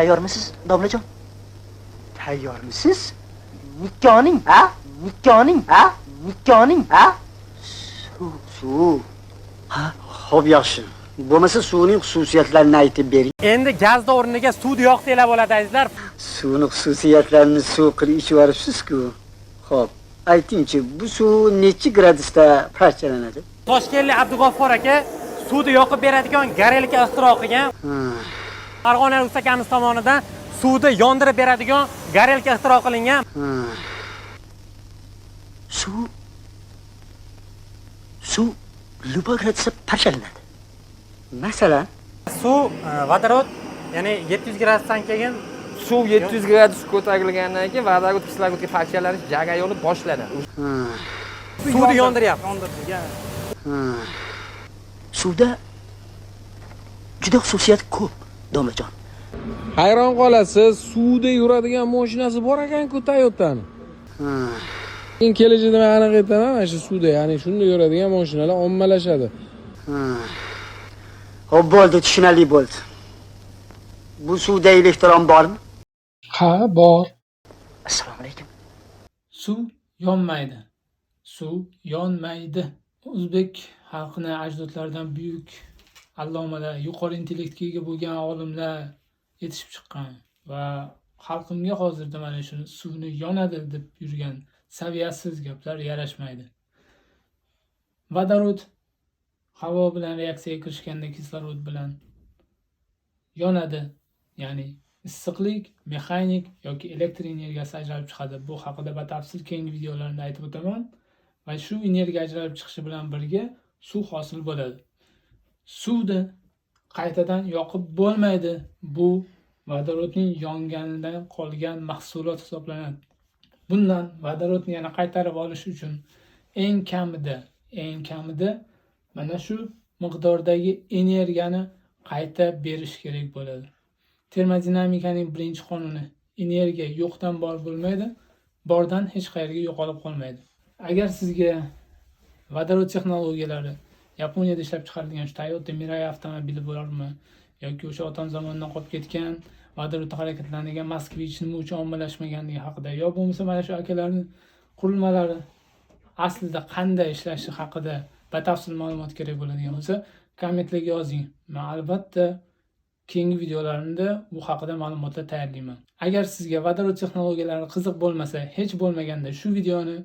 Tayyormisiz, domlajon? Tayyormisiz? Nikkoning, ha? Nikkoning, ha? Nikkoning, ha? Suv, Suv. Ha? Xo'p, yaxshi. Bo'lmasa suvning xususiyatlarini aytib bering. Endi gazni o'rniga suvni yoqsanglar bo'ladi, azizlar. Suvni xususiyatlarini suv qilib ichib yuboribsiz-ku. Xo'p, aytingchi, bu suv nechi gradusda parchalanadi? Toshkentlik Abdug'offur aka suvni yoqib beradigan горелка ixtiro qilgan. Farg'ona usta akamiz tomonidan suvni yondirib beradigan горелка ixtiro qilingan. Suv, suv любой gradusda parchalanadi. Masalan, Suv vodorod, ya'ni 700 gradusdan keyin Suv 700 gradus ko'tarilgandan keyin vodorod kislorodga parchalanish jarayoni boshlanadi. Suvni yondiryapti. Suvda juda xususiyat ko'p, domlajon. Hayron qolasiz, suvda yuradigan mashinasi bor ekan-ku Toyota'ni. Keyin kelajakda men aniq aytaman, mana shu suvda, ya'ni shunda yuradigan mashinalar ommalashadi. Xo'p, bo'ldi, tushunarli bo'ldi. Bu suvda elektron bormi? Ha, bor. Assalomu alaykum. Suv yonmaydi. Suv yonmaydi. O'zbek xalqini ajdodlaridan buyuk allomalar, yuqori intellektga ega bo'lgan olimlar yetishib chiqqan va xalqimga hozirda mana shu suvni yonadi deb yurgan saviyasiz gaplar yarashmaydi. Vodorod havo bilan reaksiyaga kirishganda kislorod bilan yonadi. Ya'ni issiqlik, mexanik yoki elektr energiyasi ajralib chiqadi. Bu haqida batafsil keyingi videolarımda aytib o'taman. Va shu energiya ajralib chiqishi bilan birga suv hosil bo'ladi. Suvni qaytadan yoqib bo'lmaydi. Bu vodorodning yonganidan qolgan mahsulot hisoblanadi. Bundan vodorodni yana qaytarib olish uchun eng kamida mana shu miqdordagi energiyani qayta berish kerak bo'ladi. Termodinamikaning birinchi qonuni: energiya yo'qdan bor bo'lmaydi, bordan hech qayerga yo'qolib qolmaydi. Agar sizga vodorod texnologiyalari, Yaponiyada ishlab chiqarilgan shu Toyota Mirai avtomobili bo'larmi yoki o'sha otam zamonidan qolib ketgan vodorodda harakatlanadigan Moskvich nima uchun ommalashmaganligi haqida, yo bo'lmasa mana shu akalarning qurilmalari aslida qanday ishlashi haqida batafsil ma'lumot kerak bo'ladigan bo'lsa, kommentlarga yozing. Men albatta keyingi videolarimda bu haqida ma'lumotlar tayyorlayman. Agar sizga vodorod texnologiyalari qiziq bo'lmasa, hech bo'lmaganda shu videoni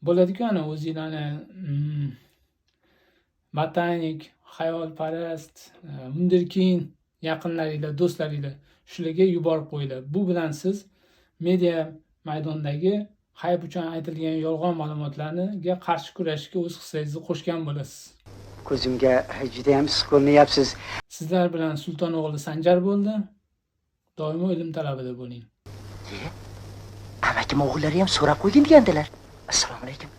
bo'ladiku, ana o'zinglarni botanik, xayolparast, vunderkind yaqinlaringlar, do'stlaringlar, shularga yuborib qo'yinglar. Bu bilan siz media maydondagi hayb uchun aytilgan yolg'on ma'lumotlarga qarshi kurashishga o'z hissangizni qo'shgan bo'lasiz. Ko'zimga juda ham issiq ko'rinyapsiz. Sizlar bilan Sulton o'g'li Sanjar bo'ldi. Doimo ilm talabida bo'ling. Ye, amakim o'g'illari ham so'rab qo'ygin degandilar. Assalomu alaykum.